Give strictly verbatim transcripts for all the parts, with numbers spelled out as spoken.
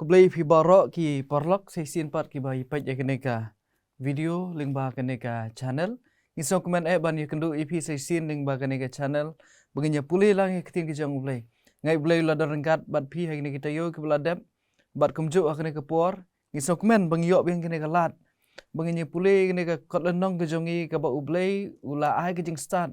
Khublei phi baroh ki paralok, sa shisien pat kiba ïa peit ïa kane ka video lyngba kane ka channel. Ngi sngewkmen eh ban ïakynduh ïa phi sa shisien lyngba kane ka channel ba ngin ïa pule lang ïa ka ktien ka jong U Blei. Nga ai U Blei u la don ryngkat bad phi ha kine ki taïew kiba la dep, bad kumjuh ha kane ka por ngi sngewkmen ba ngi ïoh biang kane ka lad ba ngin ïa pule kane ka kot lynnong ka jong ngi kaba U Blei u la ai ka jingstad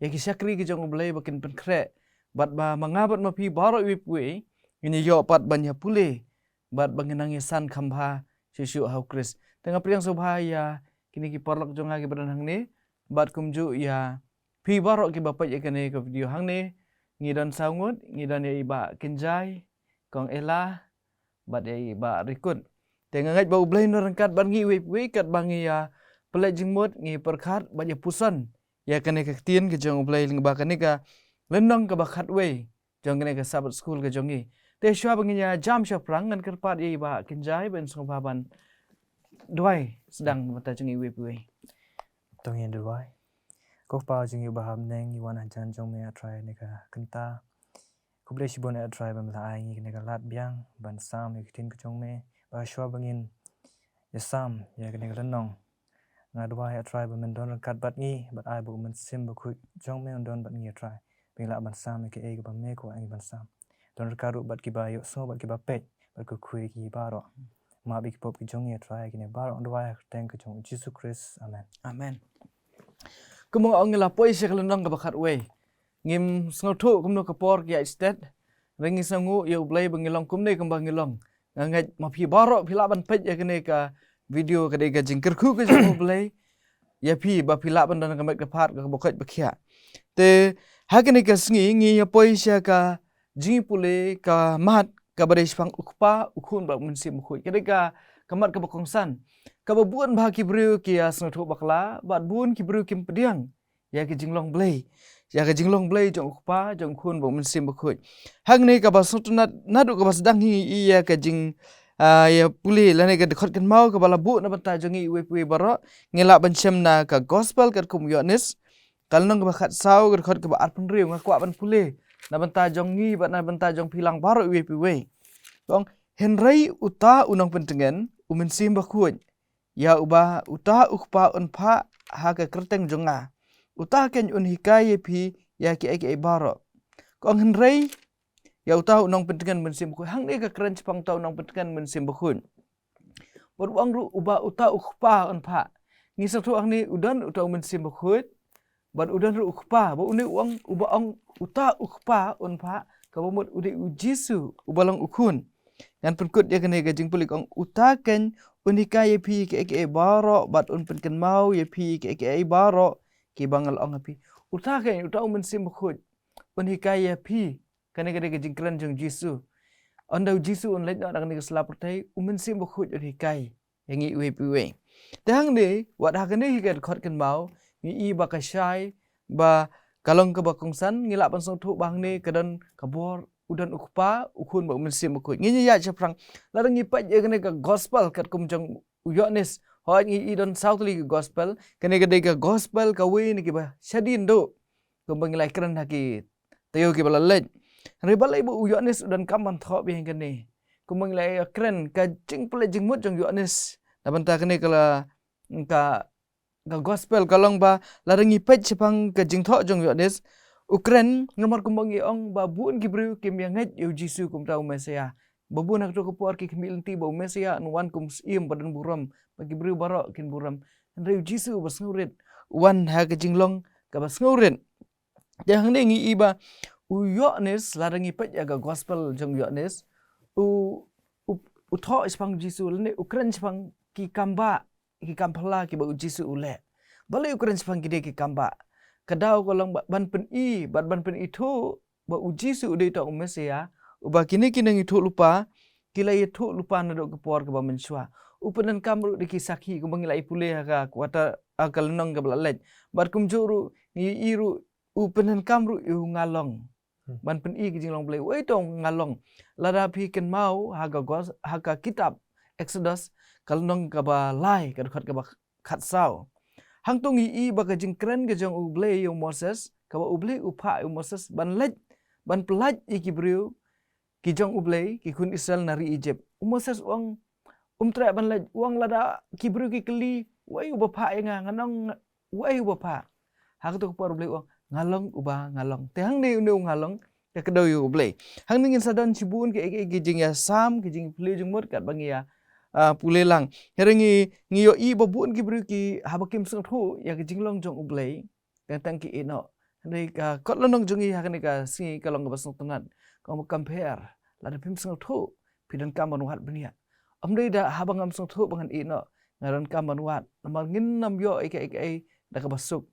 ïa ki shakri ka jong U Blei ba kin pynkhreh, bad ba ma nga bad ma phi baroh iwei pa iwei ngin ïa ïoh pat ban ïa pule bad ba ngin nang ïasan kham bha shuh shuh ha U Khrist. Te nga pdiang sngewbha ïa kine ki paralok jong nga kiba don hangne, bad kumjuh ïa phi baroh kiba peit ïa kane ka video hangne. Ngi don saw ngut, ngi don ïa i Bah Kynjai, Kong Ella, bad ïa i Bah Rikut. Te nga ngeit ba U Blei un don ryngkat bad ngi iwei pa iwei katba ngi ïa pynleit jingmut, ngi pyrkhat bad ïa puson ïa kane ka ktien ka jong U Blei lyngba kane ka lynnong kaba khatwei jong kane ka Sabbath School ka jong ngi. Te shuwa ba ngin ïa jam shaphrang, ngan kyrpad ïa i Bah Kynjai ban sngewbha ban duwai sdang na ka bynta jong ngi iwei pa iwei. To ngin duwai. Ko Kpa jong ngi uba ha bneng, ngi wan hajan jong me, A Trai, ha kane ka kynta. Khublei shibun, A Trai, ba me la ai ngi kane ka lad biang ban sam ïa ka ktien ka jong me. Ba shuwa ba ngin ïa sam ïa kane ka lynnong, nga duwai, A Trai, ba men don ryngkat bad ngi, bad ai ba U Mynsiem Bakhuid jong me un don bad ngi, A Trai, ba ngin lah ban sam ïa kaei kaba me kwah ngi ban sam. Don ryngkat ruh bad kiba ïohsngew bad kiba peit bad kyrkhu ïa ki baroh. Map ïa ki pop ki jong ngi, A Trai, kine baroh nga duwai ha ka kyrteng ka jong U Jisu Khrist. Amen. Amen. Kumba nga ong, ngi la poi sha ka lynnong kaba khatwei. Ngim sngewthuh kumno ka por ka ïaid stet. Hynrei ngi sngewnguh ïa U Blei ba ngi long kumne kumba ngi long. Nga ngeit ma phi baroh phi lah ban peit ïa kane ka video, ka dei ka jingkyrkhu ka jong U Blei ïa phi ba phi lah ban don ka met ka phad kaba koit ba khiah. Te ha kane ka sngi ngi ïa poi sha ka jingpule ka mat kaba dei shaphang U Kpa, U Khun bad U Mynsiem Bakhuid. Ka dei ka, ka mat kaba kongsan, kaba bun bha ki briew ki ïa sngewthuh bakla, bad bun ki briew kim pdiang ïa ka jinglong Blei, ïa ka jinglong Blei jong U Kpa, jong U Khun bad U Mynsiem Bakhuid. Hangne kaba sngewtynnat, naduh kaba sdang hi ïa ka jing, ah, ïa pule lane ka dkhot kynmaw kaba la buh na bynta jong ngi iwei pa iwei baroh, ngi lah ban shem na ka Gospel katkum u Ïoannis, ka lynnong kaba khatsaw, ka dkhot kaba arphew hynriew. Nga kwah ban pule na bynta jong ngi bad na bynta jong phi lang baroh iwei pa iwei. Ka ong, hynrei uta u nongpyntngen, U Mynsiem Bakhuid, ïa uba uta U Kpa un phah ha ka kyrteng jong nga, uta keiñ un hikai ïa phi ïa kiei kiei baroh. Ka ong, hynrei ïa uta u nongpyntngen, Mynsiem Bakhuid. Hangne ka kren shaphang uta u nongpyntngen, Mynsiem Bakhuid. Bad u ong ruh uba uta U Kpa un phah. Ngi sngewthuh hangne u don uta U Mynsiem Bakhuid, bad u don ruh U Kpa. Bad une u ong, uba ong uta U Kpa un phah, kaba mut u dei U Jisu uba long U Khun. Ngan pynkut ïa kane ka jingpule, ka ong, uta keiñ un hikai ïa phi kiei kiei baroh bad un pynkynmaw ïa phi kiei kiei baroh kiba nga la ong ha phi. Uta keiñ, uta U Mynsiem Bakhuid un hikai ïa phi. Kane ka dei ka jingkren jong U Jisu. Ynda U Jisu un leit noh na kane ka sla pyrthei, U Mynsiem Bakhuid un hikai ïa ngi iwei pa iwei. Te hangne, wat ha kane hi ka dkhot kynmaw, ngi i ba ka shai, ba ka long kaba kongsan, ngi lah ban sngewthuh ba hangne ka don ka bor, u don U Kpa, U Khun bad U Mynsiem Bakhuid. Ngin ïa ïaid shaphrang. Lada ngi peit ïa kane ka Gospel katkum jong u Ïoannis, hooid ngi i don saw tylli ki Gospel, kane ka dei ka Gospel kawei na kiba shadien duh. Kumba ngi la ïakren ha ki taïew kiba la leit. Hynrei balei ba u Ïoannis u donkam ban thoh biang kane? Kumba ngi la ïakren, ka jingpynleit jingmut jong u Ïoannis na bynta kane ka la, ka, ka Gospel ka long ba lada ngi peit shaphang ka jingthoh jong u Ïoannis, u kren namar kumba ngi ong ba bun ki briew kim ïa ngeit ïa u Jisu kum uta u Messaïah. Ba bun ha kato ka por ki khmih lynti ba u Messaïah un wan kum u syiem ba don burom, ba ki briew baroh kin burom. Hynrei u Jisu uba sngewrit u wan ha ka jinglong kaba sngewrit. Te hangne ngi i ba u Ïoannis, lada ngi peit ïa ka Gospel jong u Ïoannis, u, u, u thoh shaphang u Jisu lane u kren shaphang ki kam bah, ki kam phylla kiba u Jisu u leh. Balei u kren shaphang kine ki kam bah? Ka daw ka long ba, ban pyni, bad ban pynithuh ba u Jisu u dei uta u Messaïah, uba kine ki nongïathuhlypa ki la ïathuhlypa naduh ka por kaba mynshuwa. U pyndonkam ruh da ki sakhi, kumba ngi la ïa pule ha ka kwata, ha ka lynnong kaba la leit. Bad kumjuh ruh ngi i ruh u pyndonkam ruh ïa u ngalong. Hmm. Ban pyni ka jinglong Blei, uei uta u ngalong? Lada phi kynmaw ha ka gos-, ha ka kitab Exodus, ka lynnong kaba lai, ka dkhot kaba khatsaw. Hangto ngi i ba ka jingkren ka jong u Blei ïa u Moses, kaba u Blei u phah ïa u Moses ban leit, ban pyllait ïa ki briew ki jong U Blei, ki khun Israel na ri Egypt. U Moses u ong, um treh ban leit, u ong lada ki briew ki kylli, uei uba phah ïa nga, ngan ong uei uba phah. Ha kato ka por U Blei u ong, nga long uba nga long. Te hangne une u nga long, ka kdew ïa U Blei. Hangne ngin sa don shibun ki, ki, ki jingïasam, ki jingpule jingmut, katba ngi ïa, ah, pule lang. Hynrei ngi, ngi ïohi ba bun ki briew ki, haba kim sngewthuh ïa ka jinglong jong U Blei, teng teng ki ïehnoh. Hynrei ka kot lynnong jong ngi ha kane ka sngi ka long kaba sngewtynnat. Ka ong ba compare, lada phim sngewthuh, phi donkam ban wad bniah. Ym dei da haba ngam sngewthuh ba ngan ïehnoh, nga donkam ban wad. Namar ngin nym ïoh ïa kaei kaei da kaba suk.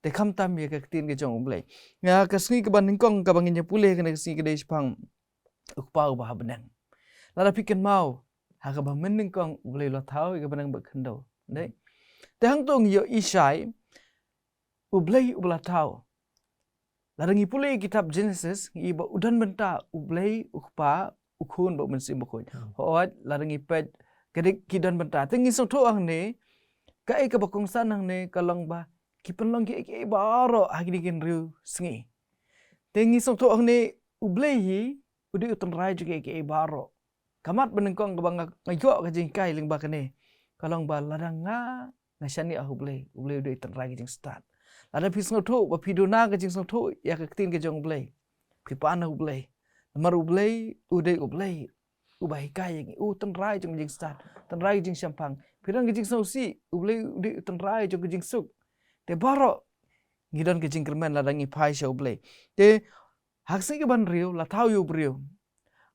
Te khamtam ïa ka ktien ka jong U Blei. Ïa ka sngi kaba nyngkong kaba ngin ïa pule kane ka sngi ka dei shaphang U Kpa uba ha bneng. Lada phi kynmaw, ha kaba mynnyngkong U Blei u la thaw ïa ka bneng bad khyndew. Dei? Te hangto ngi ïohi shai, U Blei uba la thaw. Lada ngi pule ïa kitab Genesis, ngi ïohi ba u don bynta U Blei, U Kpa, U Khun bad U Mynsiem Bakhuid. Hmm. Hooid, lada ngi peit, ka dei ki don bynta. Te ngi sngewthuh hangne, kaei kaba kongsan hangne, ka long ba, ki pynlong kiei kiei baroh ha kine ki hynriew sngi. Te ngi sngewthuh hangne, U Blei hi, u dei u tynrai jong kiei kiei baroh. Ka mat banyngkong kaba nga, nga ïoh ka jinghikai lyngba kane. Ka long ba lada nga, nga shaniah ha U Blei, U Blei u dei u tynrai ka jingstad. Lada phi sngewthuh, ba phi duna ka jingsngewthuh, ïa ka ktien ka jong U Blei. Phi pan ha U Blei. Namar U Blei, u dei U Blei. Uba hikai ïa ngi, u tynrai jong ka jingstad, tynrai ka jingshemphang. Phi don ka jingsngewsih, U Blei u dei u tynrai jong ka jingsuk. Te baroh, ngi don ka jingkyrmen lada ngi phai sha U Blei. Te, ha ka sngi kaba hynriew, la thaw ïa u briew.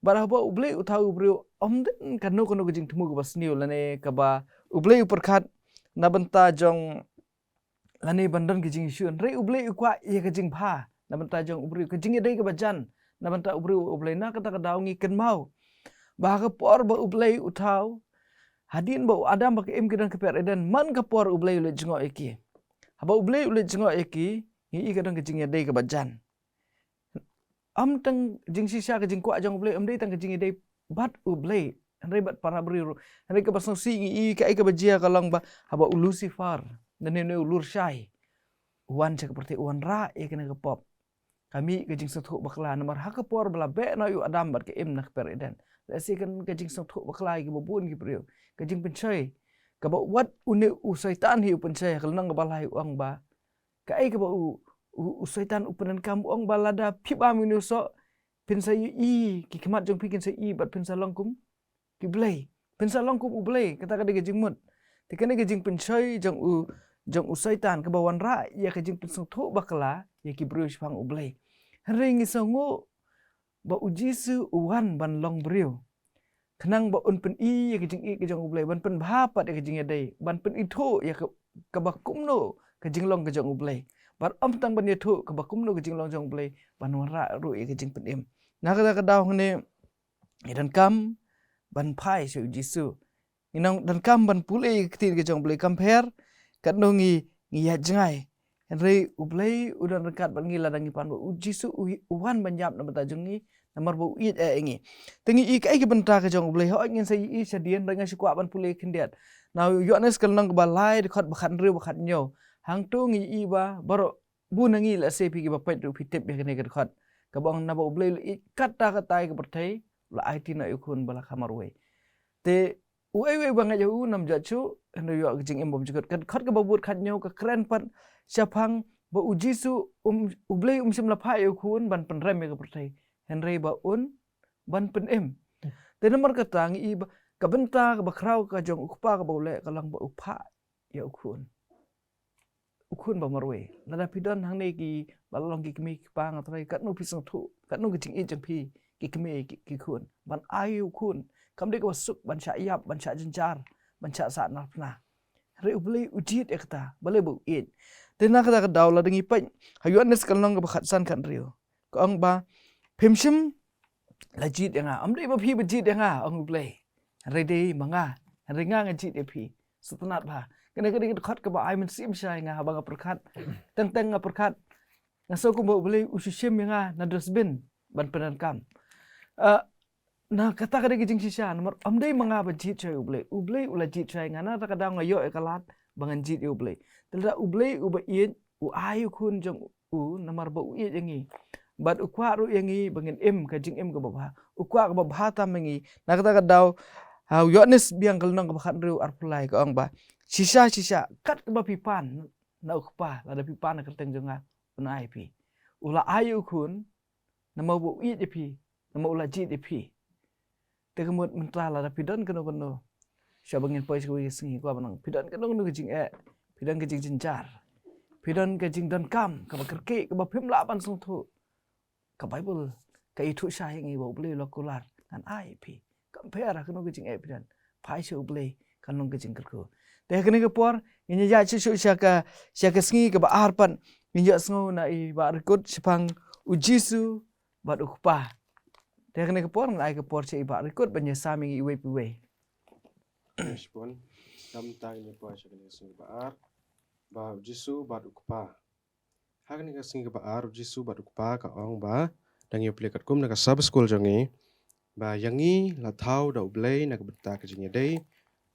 Bad haba U Blei u thaw ïa u briew, ym don kano kano ka jingthmu kaba sniew lane kaba U Blei u pyrkhat na bynta jong lane ban don ka jingïasyrdoh. Hynrei U Blei u kwah ïa ka jingbha na bynta jong u briew, ka jingïadei kaba jan na bynta u briew U Blei. Na kata ka daw ngi kynmaw ba ha ka por ba U Blei u thaw, hadien ba u Adam bad ka Im ki don ha ka pyrthei Eden, man ka por U Blei u leit jngoh ïa ki. Haba U Blei u leit jngoh ïa ki, ngi ïohi ka don ka jingïadei kaba jan. Ym tang jingshisha ka jingkwah jong U Blei, ym dei tang ka jingïadei bad U Blei, hynrei bad para briew ruh. Hynrei kaba sngewsih ngi ïohi kaei kaba jia ka long ba haba u Lucifer, lane une u lurshai, u wan sha ka pyrthei u wanrah ïa kane ka pop. Ka mih ka jingsngewthuh bakla namar ha ka por ba la beh noh ïa u Adam bad ka Im na ka pyrthei Eden. Lehse ka, ka jingsngewthuh bakla ïa kiba bun ki briew. Ka jingpynshoi. Kaba wat une u Soitan hi u pynshoi ha ka lynnong kaba lai u ong ba kaei kaba u, u, u Soitan u pyndonkam u ong ba lada phi bam ïa une u soh, phin sa ïohi, ki khmat jong phi kin sa ïohi bad phin sa long kum ki blei. Phin sa long kum U Blei, kata ka dei ka jingmut. Te kane ka jingpynshoi jong u, jong u Soitan kaba wanrah ïa ka jingpynsngewthuh bakla ïa ki briew shaphang U Blei. Hynrei ngi sngewnguh ba U Jisu u wan ban long briew. Khnang ba un pyni ïa ka jingïeit ka jong U Blei, ban pynbha pat ïa ka jingïadei, ban pynithuh ïa ka, kaba kumno ka jinglong ka jong U Blei. Bad ym tang ban ïathuh kaba kumno ka jinglong jong U Blei, ban wanrah ruh ïa ka jingpynim. Na kata ka daw hangne, ngi donkam ban phai sha U Jisu. Ngi nang donkam ban pule ïa ka ktien ka jong U Blei, compare katno ngi, ngi ïaid jngai. Hynrei U Blei u don ryngkat bad ngi lada ngi pan ba U Jisu u, u wan ban ïap na bynta jong ngi, namar ba u ïeit ïa ngi. Te ngi ïohi kaei ka bynta ka jong U Blei, hooid ngin sa ïohi shadien, hynrei nga shu kwah ban pule khyndiat. Na u Ïoannis ka lynnong kaba lai, dkhot ba khathynriew, ba khathynñiew. Hangto ngi ïohi ba baroh bun na ngi lehse phi kiba peit ruh phi tip ïa kane ka dkhot. Kaba ong naba U Blei u la ïeit katta katta ïa ka pyrthei, u la aiti noh ïa u Khun ba la kha marwei. Te uei uei ba ngeit ïa u nam jot shuh, hynrei u ïoh ka jingim bymjukut. Ka dkhot kaba bud khathynñiew ka kren pat shaphang ba U Jisu um, U Blei um shym la phah ïa u Khun ban pynrem ïa ka pyrthei, hynrei ba un ban pynim. Te namar kata ngi ïohi ba ka bynta kaba khraw ka jong U Kpa kaba u leh ka long ba u phah ïa u Khun. U Khun ba marwei. Lada phi don hangne kiba la long ki kmie ki kpa, nga tharai katno phi sngewthuh, katno ka jingïeit jong phi ki kmie ki, ki khun. Ban ai u Khun, kam dei kaba suk ban shah ïap, ban shah jynjar, ban shah sahnarphna. Hynrei U Blei u jied ïa kata, balei ba u ïeit. Te na kata ka daw lada ngi peit ha Ïoannis ka lynnong kaba khatsan khathynriew, ka ong ba phim shym la jied ïa nga. Ym dei ba phi ba jied ïa nga, ong U Blei, hynrei dei ma nga. Hynrei nga nga jied ïa phi. Sngewtynnat bha. Kane ka dei ka dkhot kaba ai mynsiem shai ïa nga haba nga pyrkhat. Teng teng nga pyrkhat, nga sngew kumba U Blei u shu shim ïa nga na dustbin ban pyndonkam. Ah, na kata ka dei ka jingshisha, namar ym dei ma nga ba jied shai ïa U Blei. U Blei u la jied shai ïa nga. Na kata ka daw nga ïoh ïa ka lad ba ngan jied ïa U Blei. Te lada U Blei uba ïeit u ai u Khun jong u namar ba u ïeit ïa ngi, Bad u kwah ruh ïa ngi ba ngin im ka jingim kaba bha. U kwah kaba bha tam ïa ngi. Na kata ka daw, ha, u Ïoannis biang ka lynnong kaba khathynriew arphew lai ka ong ba, shisha, shisha, kat kaba phi pan na u Kpa, lada phi pan na kyrteng jong nga, un ai ïa phi. U la ai ïa u Khun, namar ba u ïeit ïa phi, namar u la jied ïa phi. Te ka mut mynta lada phi don kano kano, sha ba ngin poi sha kawei ka sngi, kwah ban ong, phi don kano kano ka jingeh, phi don ka jingjynjar, phi don ka jingdonkam kaba kyrkieh kaba phim lah ban sngewthuh, ka Baibl ka ïathuh shai ïa ngi ba U Blei u la kular, ngan ai ïa phi. Kam pher ha kano ka jingeh phi don, phai sha U Blei, kan long ka jingkyrkhu. Te ha kane ka por ngin ïa ïaid shuh shuh sha ka, sha ka sngi kaba ar pat, ngin ïohsngew na i Bah Rikut shaphang U Jisu bad U Kpa. Te ha kane ka por ngan ai ka por sha i Bah Rikut ban ïa sam ïa ngi iwei pa iwei. Shibun, kam tang ïa poi sha kane ka sngi kaba ar, ba U Jisu bad U Kpa. Ha kane ka sngi kaba ar, U Jisu bad U Kpa ka ong ba, dang ïa plie katkum na ka Sabbath School jong ngi, ba ïa ngi la thaw da U Blei na ka bynta ka jingïadei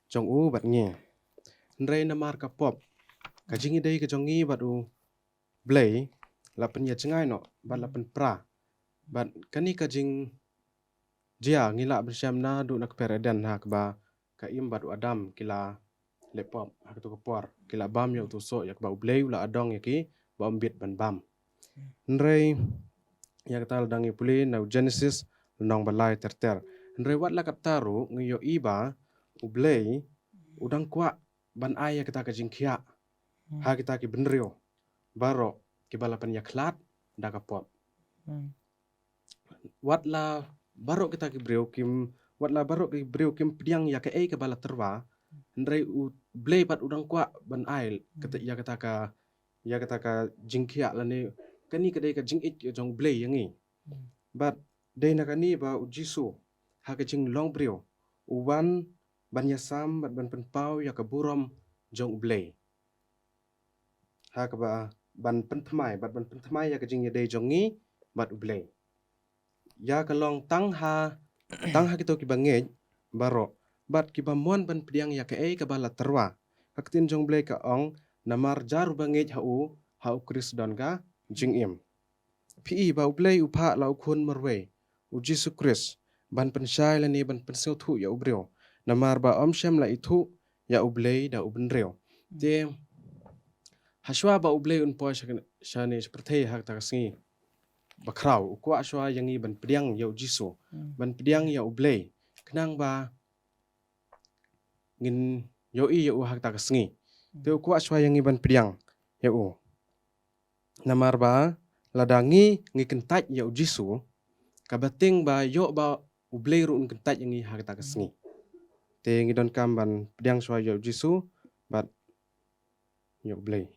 jong u bad ngi. Hynrei namar ka pop, ka jingïadei ka jong ngi bad U Blei la pynïajngai noh bad la pynpra. Bad kane ka jing jia ngi lah ban shem naduh na ka kper Eden ha kaba ka Im bad u Adam ki la leh pop ha kato ka por. Ki la bam ïa uto u soh ïa kaba U Blei u la adong ïa ki ba ym bit ban bam. Hynrei ïa kata la dang ïa pule na u Genesis lynnong ba lai ter ter. Hynrei wat la katta ruh ngi ïohi ba U Blei u dang kwah ban ai ïa kata ka jingkhiah ha kita ki bynriew baroh kiba la pynïakhlad da ka pop. Wat la baroh kita ki briew kim, wat la baroh ki briew kim pdiang ïa kaei kaba la tyrwa, hynrei U Blei pat u dang kwah ban ai kata, ïa kata ka, ïa kata ka jingkhiah lane kane ka dei ka jingïeit jong U Blei ïa ngi. Bad dei na kane ba U Jisu ha ka jinglong briew u wan ban ïasam bad ban pynpaw ïa ka burom jong U Blei. Ha kaba ban pynthymmai bad ban pynthymmai ïa ka jingïadei jong ngi bad U Blei. Ïa ka long tang ha, tang ha kito kiba ngeit baroh bad kiba mon ban pdiang ïa kaei kaba la tyrwa. Ka ktien jong U Blei ka ong, namar jar uba ngeit ha u, ha U Khrist don ka jingim. Phi i ba U Blei u phah la u Khun marwei, U Jisu Khrist, ban pynshai lane ban pynsngewthuh ïa u briew. Namar ba ym shym la ithuh ïa U Blei da u bynriew. Te hashwa ba U Blei un poi sha, shane sha pyrthei ha kata ka sngi bakhraw, u kwah shwa ïa ngi ban pdiang ïa U Jisu, ban pdiang ïa U Blei, khnang ba ngin ïohi ïa u ha kata ka sngi. Te u kwah shwa ïa ngi ban pdiang ïa u. Namar ba lada ngi, ngi kyntait ïa U Jisu, kaba tieng ba ïoh ba U Blei ruh un kyntait ïa ngi ha kata ka sngi. Te ngi donkam ban pdiang shwa ïa U Jisu bad ïa U Blei.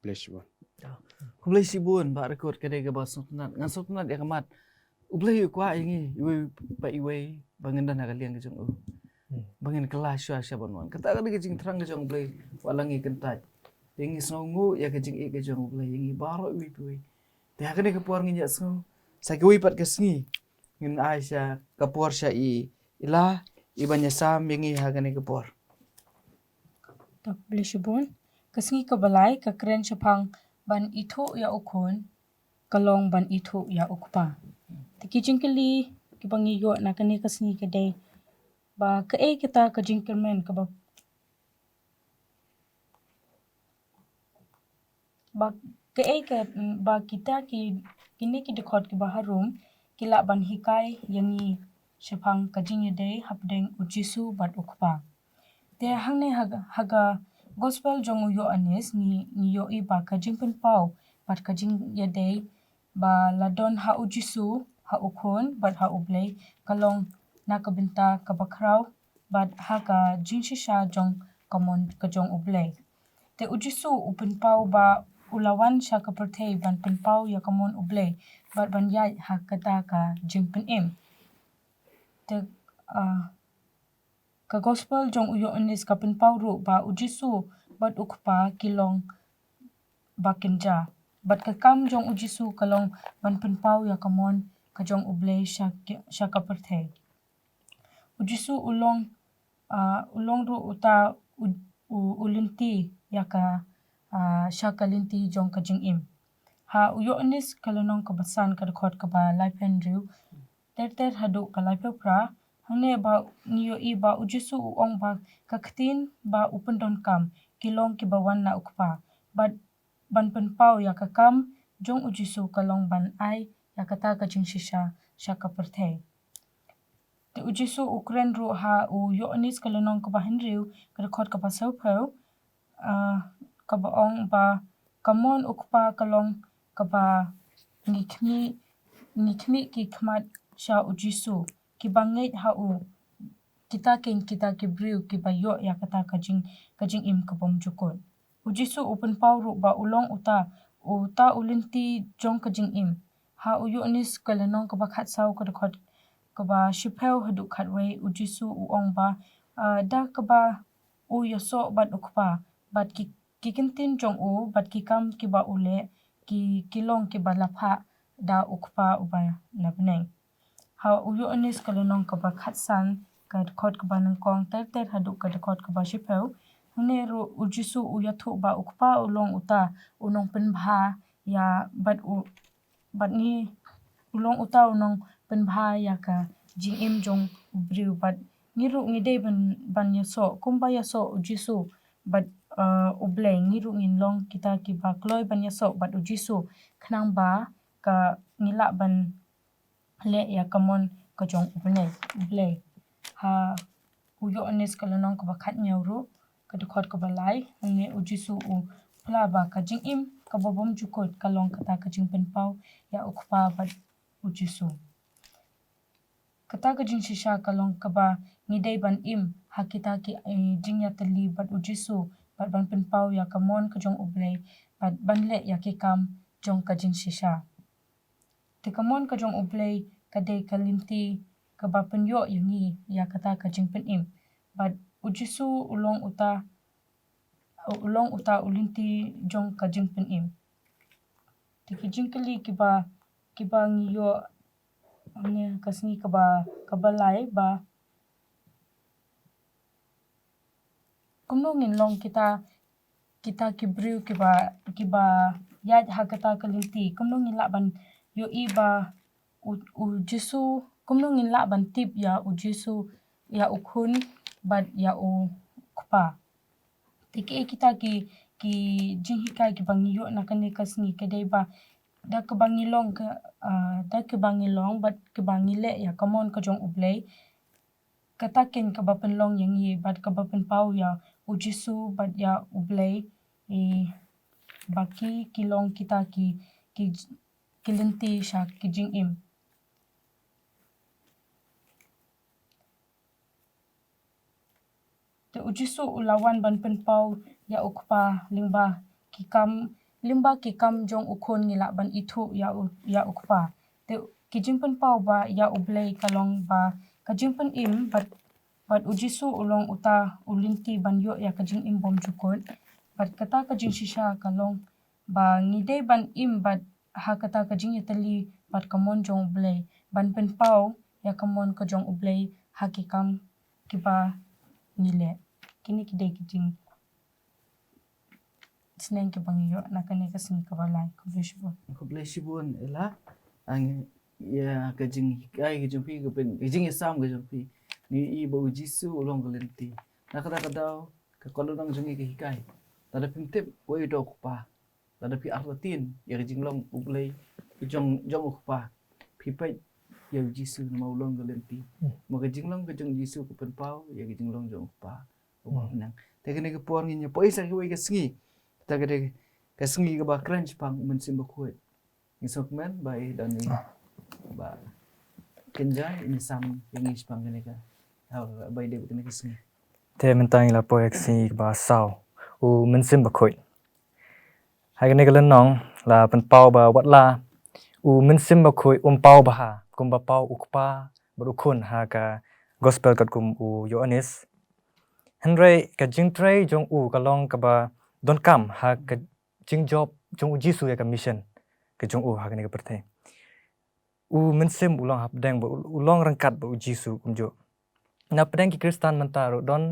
Blei shibun. Khublei shibun Bah Rikut, ka dei kaba sngewtynnat. Ngan sngewtynnat ïa ka mat. U Blei u kwah ïa ngi iwei pa iwei ba ngin don ha ka liang ka jong u. Ba ngin kylla shwa sha ban wan. Kata ka dei ka jingthrang ka jong U Blei, wat la ngi kyntait. Te ngi sngewnguh ïa ka jingïeit ka jong U Blei ïa ngi baroh iwei pa iwei. Te ha kane ka por ngin ïa sngew sa kiwei pat ka sngi. Ngin ai sha ka por sha i Ila, i ban ïasam ïa ngi ha kane ka por. To khublei shibun. Ka sngi kaba lai ka kren shaphang ban ithuh ïa U Khun, ka long ban ithuh ïa U Kpa. Te ki jingkylli kiba ngi ïoh na kane ka sngi ka dei ba kaei kata ka jingkyrmen kaba, ba kaei ka, ba kita ki, kine ki dkhot kiba harum ki lah ban hikai ïa ngi shaphang ka jingïadei hapdeng U Jisu bad U Kpa. Te hangne ha, ha ka Gospel jong u Ïoannis ngi, ngi ïohi ba ka jingpynpaw bad ka jingïadei ba la don ha U Jisu, ha U Khun bad ha U Blei ka long na ka bynta kaba khraw bad ha ka jingshisha jong ka mon ka jong U Blei. Te U Jisu u pynpaw ba u la wan sha ka pyrthei ban pynpaw ïa ka mon U Blei bad ban ïaid ha kata ka jingpynim. Te, ah, ka Gospel jong u Ïoannis ka pynpaw ruh ba U Jisu bad U Kpa ki long ba kynja. Bad ka kam jong U Jisu ka long ban pynpaw ïa ka mon ka jong U Blei sha ki, sha ka pyrthei. U Jisu u long, ah, u long ruh uta u, u, u lynti ïa ka, ah, sha ka lynti jong ka jingim. Ha u Ïoannis ka lynnong kaba san ka dkhot kaba laiphew hynriew ter ter haduh ka laiphew phra, hangne ba ngi ïohi ba u Jisu u ong ba ka ktien ba u pyndonkam ki long kiba wan na u Kpa. Bad ban pynpaw ïa ka kam jong u Jisu ka long ban ai ïa kata ka jingshisha sha ka pyrthei. Te u Jisu u kren ruh ha u Ïoannis ka lynnong kaba hynriew ka dkhot kaba sawphew, ah, kaba ong ba ka mon u Kpa ka long kaba ngi khmih, ngi khmih ki khmat sha u Jisu, kiba ngeit ha u, kita keiñ kita ki briew kiba ïoh ïa kata ka jing, ka jingim ka bymjukut. U Jisu u pynpaw ruh ba u long uta, uta u lynti jong ka jingim. Ha u Ïoannis ka lynnong kaba khatsaw ka dkhot kaba shiphew haduh khatwei, u Jisu u ong ba, ah, da kaba u ïasoh bad u Kpa, bad ki, ki kyntien jong u bad ki kam kiba u leh ki, ki long kiba la phah da u Kpa uba na bneng. Ha u Ïoannis ka lynnong kaba khatsan ka dkhot kaba nyngkong ter ter haduh ka dkhot kaba shiphew, hangne ruh u Jisu u ïathuh ba u Kpa u long uta u nongpynbha ïa, bad u, bad ngi, u long uta u nongpynbha ïa ka jingim jong u briew, bad ngi ruh ngi dei ban, ban ïasoh kumba ïasoh u Jisu bad, eh, u Blei. Ngi ruh ngin long kita kiba kloi ban ïasoh bad u Jisu khnang ba ka ngi lah ban leh ïa ka mon ka jong u Blei, u Blei. Ha u Ïoannis ka lynnong kaba khathynñiew ruh ka dkhot kaba lai, hangne u Jisu u phla ba ka jingim kaba bymjukut ka long kata ka jingpynpaw ïa u Kpa bad u Jisu. Kata ka jingshisha ka long kaba ngi dei ban im ha kita ki, eh, jingïatylli bad u Jisu, bad ban pynpaw ïa ka mon ka jong u Blei, bad ban leh ïa ki kam jong ka jingshisha. Te ka mon ka jong u Blei ka dei ka lynti kaba pynïoh ïa ngi ïa kata ka jingpynim. Bad u Jisu u long uta, u long uta u lynti jong ka jingpynim. Te ki jingkylli kiba, kiba ngi ïoh ha kane ka sngi kaba, kaba lai ba kumno ngin long kita, kita ki briew kiba, kiba ïaid ha kata ka lynti. Kumno ngin lah ban ïohi ba u, u Jisu, kumno ngin lah ban tip ïa u Jisu, ïa u Khun bad ïa u Kpa. Te kiei kita ki, ki jinghikai kiba ngi ïoh na kane ka sngi ka dei ba da kaba ngi long ka, ah, da kaba ngi long bad kaba ngi leh ïa ka mon ka jong u Blei, kata keiñ kaba pynlong ïa ngi bad kaba pynpaw ïa u Jisu bad ïa u Blei, eh, ba ki, ki long kita ki, ki, ki lynti sha ki jingim. Te u Jisu u la wan ban pynpaw ïa u Kpa lyngba ki kam, lyngba ki kam jong u Khun ngi lah ban ithuh ïa u, ïa u Kpa. Te ki jingpynpaw ba ïa u Blei ka long ba ka jingpynim bad, bad u Jisu u long uta u lynti ban ïoh ïa ka jingim bymjukut. Bad kata ka jingshisha ka long ba ngi dei ban im bad ha kata ka jingïatylli bad ka mon jong u Blei, ban pynpaw ïa ka mon ka jong u Blei ha ki kam kiba ngi leh. Kine ki dei ki jingsneng kiba ngi ïoh na kane ka sngi kaba lai. Khublei shibun. Khublei shibun Ella. Ang ïa ka jinghikai ka jong phi, ka pyn, ka jingïasam ka jong phi. Ngi i ba u Jisu u long ka lynti. Na kata ka daw ka kordor jong ngi ka hikai. Lada phim tip uei u Kpa, lada phi artatien ïa ka jinglong u Blei, jong, jong u Kpa, phi peit ïa u Jisu namar u long ka lynti. Hmm. Ma ka jinglong ka jong u Jisu ka pynpaw ïa ka jinglong jong u Kpa. Hmm. Nang te kane ka por ngin ïa poi sa kiwei ka sngi. Te ka dei ka sngi kaba kren shaphang u Mynsiem Bakhuid. Ngi sngewkmen ba i don i, ah, ba kynja i sam ïa ngi shaphang kane ka, ha ba i dei ba kane ka sngi. Te mynta ngi la poi ha ka sngi kaba saw, u Mynsiem Bakhuid. Ha kane ka lynnong la pynpaw ba wat la u Mynsiem Bakhuid um paw bha kumba paw u Kpa bad u Khun ha ka Gospel katkum u Ïoannis. Hynrei ka jingtrei jong u ka long kaba donkam ha ka jingjop jong u Jisu ïa ka mission ka jong u ha kane ka pyrthei. U Mynsiem u long hapdeng bad u, u long ryngkat bad u Jisu kumjuh. Na pdeng ki Khristan mynta ruh don,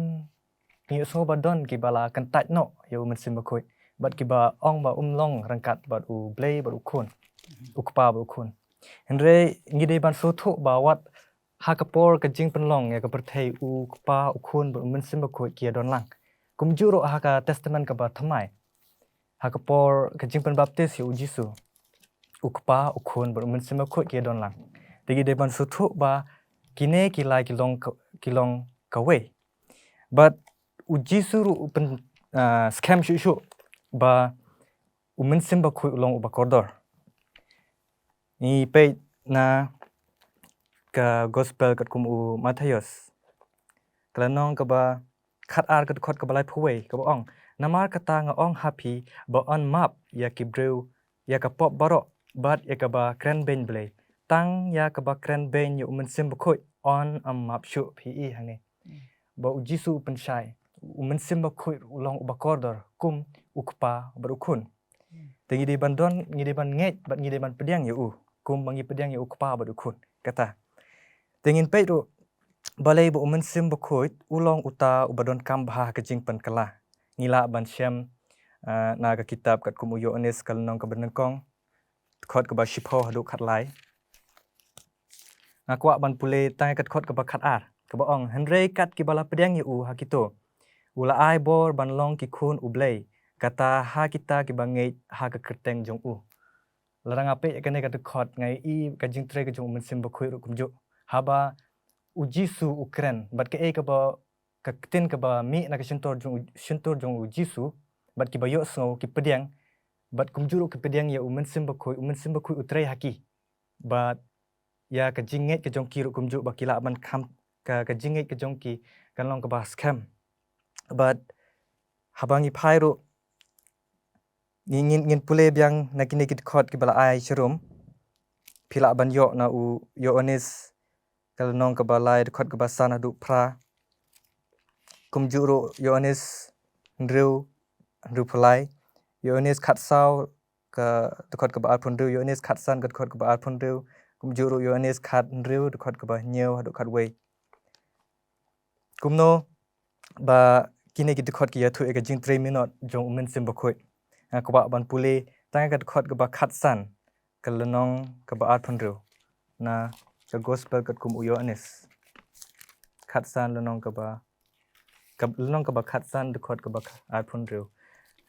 ngi ïohsngew ba don kiba la kyntait noh ïa u Mynsiem Bakhuid. bad kiba ong ba um long ryngkat bad U Blei bad U Khun, U Kpa bad U Khun. Hynrei ngi dei ban sngewthuh ba wat ha ka por ka jingpynlong ïa ka pyrthei, U Kpa, U Khun bad U Mynsiem Bakhuid ki ïa don lang. Kumjuh ruh ha ka Testament kaba thymmai, ha ka por ka jingpynbaptis ïa U Jisu, U Kpa, U Khun bad U Mynsiem Bakhuid ki ïa don lang. Te ngi dei ban sngewthuh ba kine ki lai ki long ka, ki long kawei. Bad U Jisu ruh u pyn, ah, skhem shuh shuh ba U Mynsiem Bakhuid u long uba kordor. Ngi peit na ka Gospel katkum u Mathaios, ka lynnong kaba khatar, ka dkhot kaba laiphew wei, kaba ong: Namar kata nga ong ha phi ba yn map ïa ki briew ïa ka pop baroh, bad ïa kaba kren beiñ Blei, tang ïa kaba kren beiñ ïa U Mynsiem Bakhuid yn ym map shuh. Phi i hangne ba U Jisu u pynshai U Mynsiem Bakhuid u long uba kordor kum U Kpa bad U Khun. Te ngi dei ban don, ngi dei ban ngeit bad ngi dei ban pdiang ïa u kum ba ngi pdiang ïa U Kpa bad U Khun. Kata. Te ngin peit ruh balei ba U Mynsiem Bakhuid u long uta uba donkam bha ha ka jingpynkylla. Ngi lah ban shem, ah, na ka kitab katkum u Ïoannis, ka lynnong kaba nyngkong, dkhot kaba shiphew haduh khatlai. Nga kwah ban pule tang ïa ka dkhot kaba khatar, kaba ong: Hynrei kat kiba la pdiang ïa u ha kito, u la ai bor ban long ki khun U Blei, kata ha kita kiba ngeit ha ka kyrteng jong u. Lada nga peit ïa kane ka dkhot, nga i ka jingtrei ka jong U Mynsiem Bakhuid ruh kumjuh. Haba U Jisu u kren, bad kaei kaba, ka ktien kaba mih na ka shyntur jong, shyntur jong U Jisu, bad kiba ïohsngew ki pdiang, bad kumjuh ruh ki pdiang ïa U Mynsiem Bakhuid, U Mynsiem Bakhuid u trei ha ki. Bad ïa ka jingngeit ka jong ki ruh kumjuh ba ki lah ban kham, ka, ka jingngeit ka jong ki kan long kaba skhem. Bad haba ngi phai ruh, ngin, ngin, ngin pule biang na kine ki dkhot kiba la ai sharum. Phi lah ban ïoh na u Ïoannis, ka lynnong kaba lai, dkhot kaba san haduh phra. Kumjuh ruh Ïoannis hynriew, hynriewphew lai. Ïoannis khatsaw, ka dkhot kaba arphew hynriew. Ïoannis khatsan, ka dkhot kaba arphew hynriew. Kumjuh ruh Ïoannis khathynriew, dkhot kaba hynñiew haduh khatwei. Kumno ba kine ki dkhot ki ïathuh ïa ka jingtrei minot jong U Mynsiem Bakhuid? Nga kwah ban pule tang ïa ka dkhot kaba khatsan, ka lynnong kaba arphew hynriew na ka Gospel katkum u Ïoannis. Khatsan, lynnong kaba, ka, lynnong kaba khatsan, dkhot kaba kha-, arphew hynriew.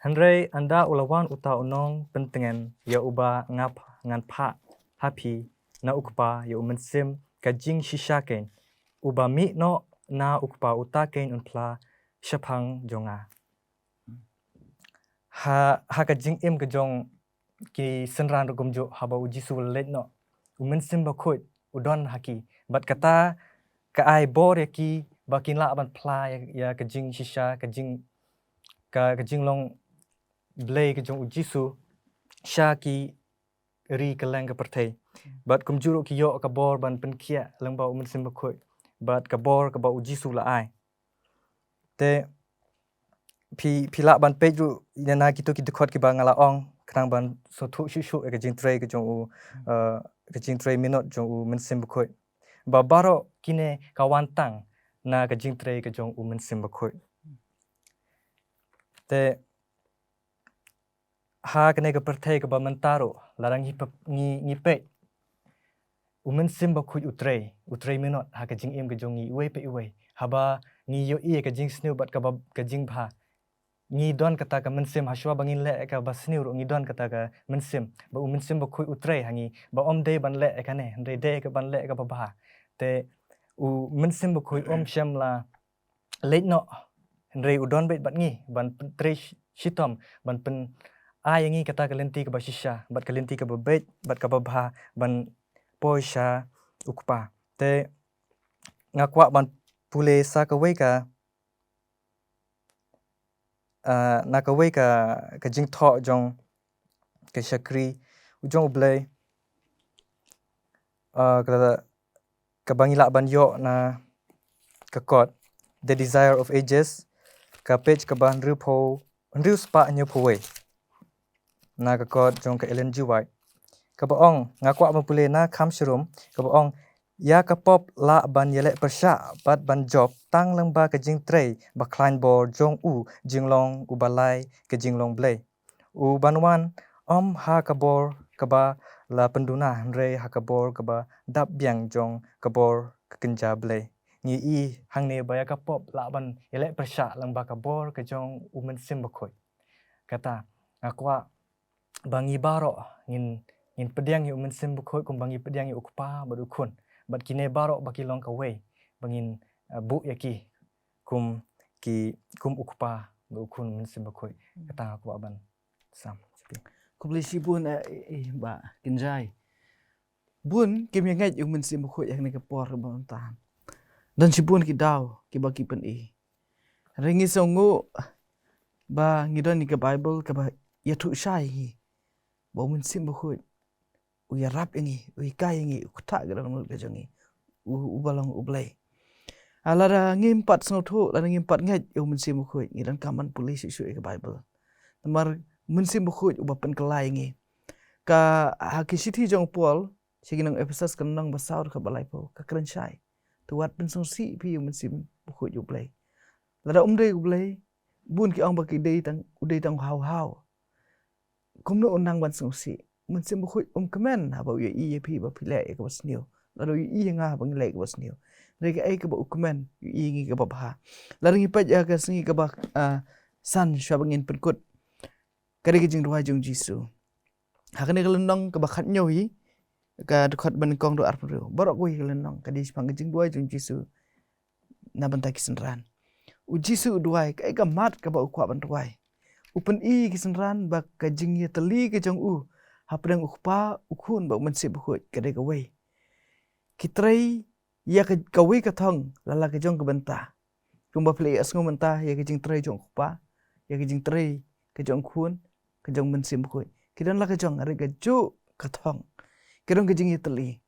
Hynrei ynda u la wan uta u nongpyntngen ïa uba nga ph-, ngan phah ha phi na U Kpa, ïa U Mynsiem ka jingshisha keiñ, uba mih noh na U Kpa, uta keiñ un phla shaphang jong nga. Ha, ha ka jingim ka jong ki synran ruh kumjuh, haba U Jisu u la leit noh, U Mynsiem Bakhuid u don ha ki. Bad kata ka ai bor ïa ki ba kin lah ban phla ïa, ïa ka jingshisha, ka jing, ka, ka jinglong Blei ka jong U Jisu sha ki ri kylleng ka pyrthei. Bad kumjuh ruh ki ïoh ka bor ban pynkhiah lyngba U Mynsiem Bakhuid, bad ka bor kaba U Jisu u la ai. Te phi, phi lah ban peit ruh ïa na kito ki dkhot kiba nga la ong, khnang ban sngewthuh shuh shuh ïa ka jingtrei ka jong u, eh, ka jingtrei minot jong U Mynsiem Bakhuid. Ba baroh kine ka wan tang na ka jingtrei ka jong U Mynsiem Bakhuid. Te ha kane ka pyrthei kaba mynta ruh, lada ngi pep-, ngi, ngi peit, U Mynsiem Bakhuid u trei, u trei minot ha ka jingim ka jong ngi iwei pa iwei. Haba ngi ïohi ïa ka jingsniew bad kaba, ka jingbha, ngi don kata ka mynsiem, hashwa ba ngin leh ïa kaba sniew ruh ngi don kata ka mynsiem. Ba U Mynsiem Bakhuid u trei ha ngi, ba ym dei ban leh ïa kane, hynrei dei ka ban leh ïa kaba bha. Te U Mynsiem Bakhuid um shym la leit noh, hynrei u don beit bad ngi, ban pyn-, trei shi-, shitom, ban pyn-, ai ïa ngi kata ka lynti kaba shisha, bad ka lynti kaba beit, bad kaba bha, ban poi sha U Kpa. Te nga kwah ban pule sa kawei ka, ah, na kawei ka, ka jingthoh jong ka shakri u jong U Blei, ah, ka, kaba ngi lah ban ïoh na ka kot The Desire of Ages, ka page kaba hynriewphew, hynriew spah hynñiewphew wei. Na ka kot jong ka Ellen G. White, kaba ong, nga kwah ban pule na kham sharum, kaba ong, ïa ka pop lah ban ïaleh pyrshah bad ban jop tang lyngba ka jingtrei ba khlaiñ bor jong u jinglong uba lai ka jinglong Blei. U ban wan, ym ha ka bor kaba la pynduna, hynrei ha ka bor kaba dap biang jong ka bor ka kynja Blei. Ngi i hangne ba ïa ka pop lah ban ïaleh pyrshah lyngba ka bor ka jong U Mynsiem Bakhuid. Kata, nga kwah ba ngi baroh ngin, ngin pdiang ïa U Mynsiem Bakhuid kumba ngi pdiang ïa U Kpa bad U Khun. Bad kine baroh ba ki long kawei, ba ngin, eh, buh ïa ki kum ki, kum U Kpa bad U Khun, U Mynsiem Bakhuid. Hmm. Kata nga kwah ban sam. Khublei shibun, eh, eh, eh, Bah Kynjai. Bun kim ïa ngeit ïa U Mynsiem Bakhuid ha kane ka por ba mynta. Don shibun ki daw kiba ki pyni. Hynrei ngi sngew ba ngi don ïa ka Baibl kaba ïathuh shai ïa ngi ba U Mynsiem Bakhuid u ïarap ïa ngi, u hikai ïa ngi, u ktah ïa ka dohnud ka jong ngi, u, uba long U Blei. Ah, lada ngim pat sngewthuh, lada ngim pat ngeit ïa U Mynsiem Bakhuid, ngi donkam ban pule shuh shuh ïa ka Baibl. Namar U Mynsiem Bakhuid uba pynkylla ïa ngi. Ka, ha ki shithi jong u Paul sha ki nong Ephesus, ka lynnong ba saw, dkhot ba laiphew, ka kren shai: To wat pynsngewsih phi ïa U Mynsiem Bakhuid U Blei. Lada um dei U Blei, bun ki ong ba ki dei tang, u dei tang u haw haw. Kumno u nang ban sngewsih? U Mynsiem Bakhuid um kmen haba u ïohi ïa phi ba phi leh ïa kaba sniew. Lada u ïohi ïa nga haba ngi leh ïa kaba sniew. Hynrei kaei kaba u kmen, u ïohi ïa ngi kaba bha. Lada ngi peit ïa ka sngi kaba, ah, san shuwa ba ngin pynkut, ka dei ka jingduwai jong U Jisu. Ha kane ka lynnong kaba khathynñiew hi, ka dkhot ba nyngkong haduh arphew hynriew. Baroh kawei ka lynnong ka dei shaphang ka jingduwai jong U Jisu na bynta ki synran. U Jisu u duwai, kaei ka mat kaba u kwah ban duwai? U pyni ïa ki synran ba ka jingïatylli ka jong u hapdeng U Kpa, U Khun bad U Mynsiem Bakhuid ka dei kawei. Ki trei ïa ka, kawei ka thong, la la ka jong ka bynta. Kumba phi la ïohsngew mynta ïa ka jingtrei jong U Kpa, ïa ka jingtrei ka jong U Khun, ka jong U Mynsiem Bakhuid. Ki don la ka jong, hynrei kajuh ka thong. Ki don ka jingïatylli.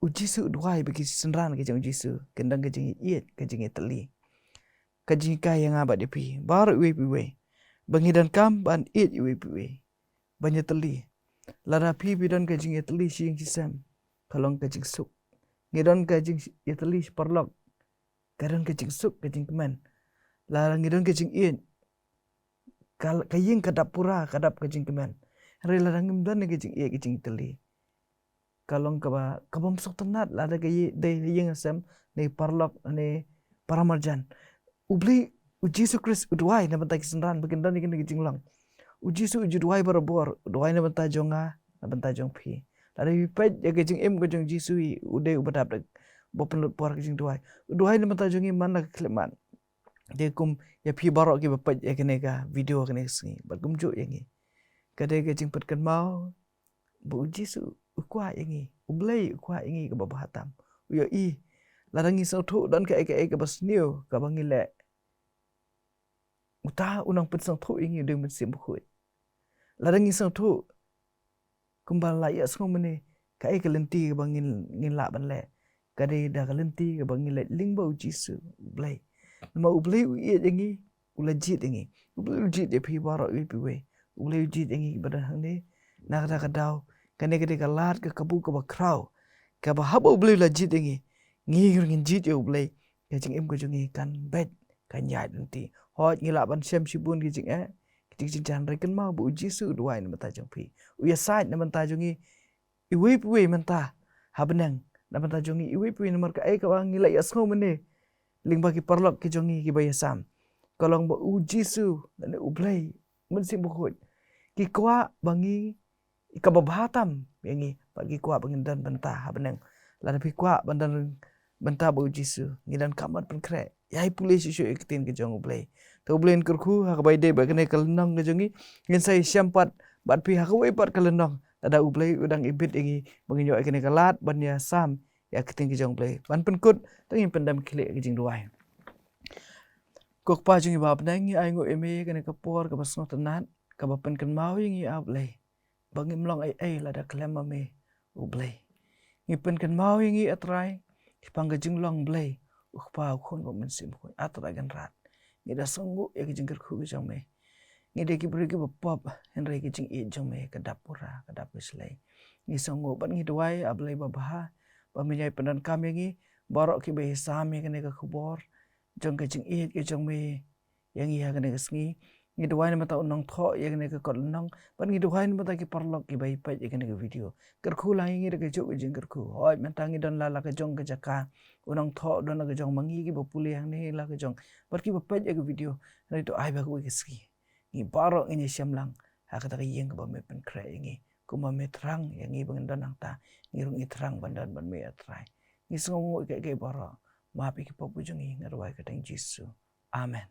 U Jisu u duwai ba ki synran ki jong U Jisu kin don ka jingïeit, ka jingïatylli. Ka jinghikai ïa nga bad ïa phi baroh iwei pa iwei, ba ngi donkam ban ïeit iwei pa iwei, ban ïatylli. Lada phi phi don ka jingïatylli shi ïing shi sem, ka long ka jingsuk. Ngi don ka jingïatylli shi paralok, ka don ka jingsuk, ka jingkmen. Lada ngi don ka jingïeit, ka, ka ïing ka dap pura, ka dap ka jingkmen. Hynrei lada ngim don ka jingïeit, ka jingïatylli, ka long kaba, kabym sngewtynnat lada ka ï-, dei ïing sem, ne paralok, ne paramarjan. U Blei, U Jisu Khrist u duwai na bynta ki synran ba kin don ïa kane ka jinglong. U Jisu u ju duwai barabor, u duwai na bynta jong nga, na bynta jong phi. Lada phi peit ïa ka jingim ka jong U Jisu, u dei uba dap da, ba pynlut por ka jingduwai. U duwai na bynta jong ngi man la ka khyllipmat. Te kum ïa phi baroh kiba peit ïa kane ka video kane ka sngi, bad kumjuh ïa ngi, ka dei ka jingpynkynmaw ba U Jisu u kwah ïa ngi, U Blei u kwah ïa ngi kaba bha tam. U ïohi lada ngi sngewthuh don kaei kaei kaba sniew kaba ngi leh, uta u nang pynsngewthuh ïa ngi, u dei U Mynsiem Bakhuid. Lada ngi sngewthuh, kumba la ïohsngew mynne, kaei ka lynti kaba ngin, ngin lah ban leh? Ka dei da ka lynti kaba ngi leit lyngba U Jisu U Blei. Namar U Blei u ïeit ïa ngi, u la jied ïa ngi. U Blei u jied ïa phi baroh iwei pa iwei. U Blei u jied ïa ngi ba don hangne. Na kata ka daw, kane ka dei ka lad ka kabu kaba khraw, kaba haba U Blei u la jied ïa ngi, ngi ruh ngin jied ïa U Blei. Ka jingim ka jong ngi kan beit, kan ïaid lynti. Hooid, ngi lah ban shem shibun ki jingeh, ki jingjynjar, hynrei kynmaw ba U Jisu u duwai na bynta jong phi. U ïasaid na bynta jong ngi iwei pa iwei mynta ha bneng, na bynta jong ngi iwei pa iwei. Namar kaei kaba ngi la ïohsngew mynne lyngba ki paralok ki jong ngi kiba ïasam, ka long ba U Jisu lane U Blei, U Mynsiem Bakhuid, ki kwah ba ngi, kaba bha tam ïa ngi, bad ki kwah ba ngin don bynta ha bneng. Lada phi kwah ban don bynta bad U Jisu, ngi donkam ban pynkhreh. Ïai pule shuh shuh ïa ka ktien ka jong U Blei. Te U Blei un kyrkhu ha kaba ïadei bad kane ka lynnong ka jong ngi. Ngin sa ïashem pat bad phi ha kawei pat ka lynnong, lada U Blei u dang ibit ïa ngi ba ngin ïoh ïa kane ka lad ban ïasam ïa ka ktien ka jong U Blei. Ban pynkut, to ngin pyndem khlieh ïa ka jingduwai. Ko Kpa jong ngi ba ha bneng, ngi ainguh ïa me ïa kane ka por kaba sngewtynnat, kaba pynkynmaw ïa ngi, A Blei, ba ngim long ei ei lada khlem ma me, U Blei. Ngi pynkynmaw ïa ngi, A Trai, shaphang ka jinglong Blei, U Kpa, U Khun bad U Mynsiem Bakhuid, A Trai Kynrad. Ngi da sngewnguh ïa ka jingkyrkhu ka jong me. Ngi dei ki briew kiba pop, hynrei ka jingïeit jong me ka dap pura, ka dap ka shlei. Ngi sngewnguh bad ngi duwai, A Blei babha, ba men ïai pyndonkam ïa ngi baroh kiba ïasam ïa kane ka khubor jong ka jingïeit ka jong me ïa ngi ha kane ka sngi. Ngi duwai namar u nongthoh ïa kane ka kot lynnong, bad ngi duwai namar ki paralok kiba ïa peit ïa kane ka video. Kyrkhu lang ïa ngi da ka juk ka jingkyrkhu. Hooid, mynta ngi don la la ka jong ka jaka, u nongthoh don la ka jong, ma ngi kiba pule hangne la ka jong, bad kiba peit ïa ka video. Hynrei to ai ba kawei ka sngi ngi baroh ngin ïashem lang ha kata ka ïing kaba me pynkhreh ïa ngi. Kumba me thrang ïa ngi ba ngin don hangta, ngi ruh ngi thrang ban don bad me, A Trai. Ngi sngewnguh ïa kaei kaei baroh. Map ïa ki pop jong ngi, nga duwai ha ka kyrteng Jisu. Amen.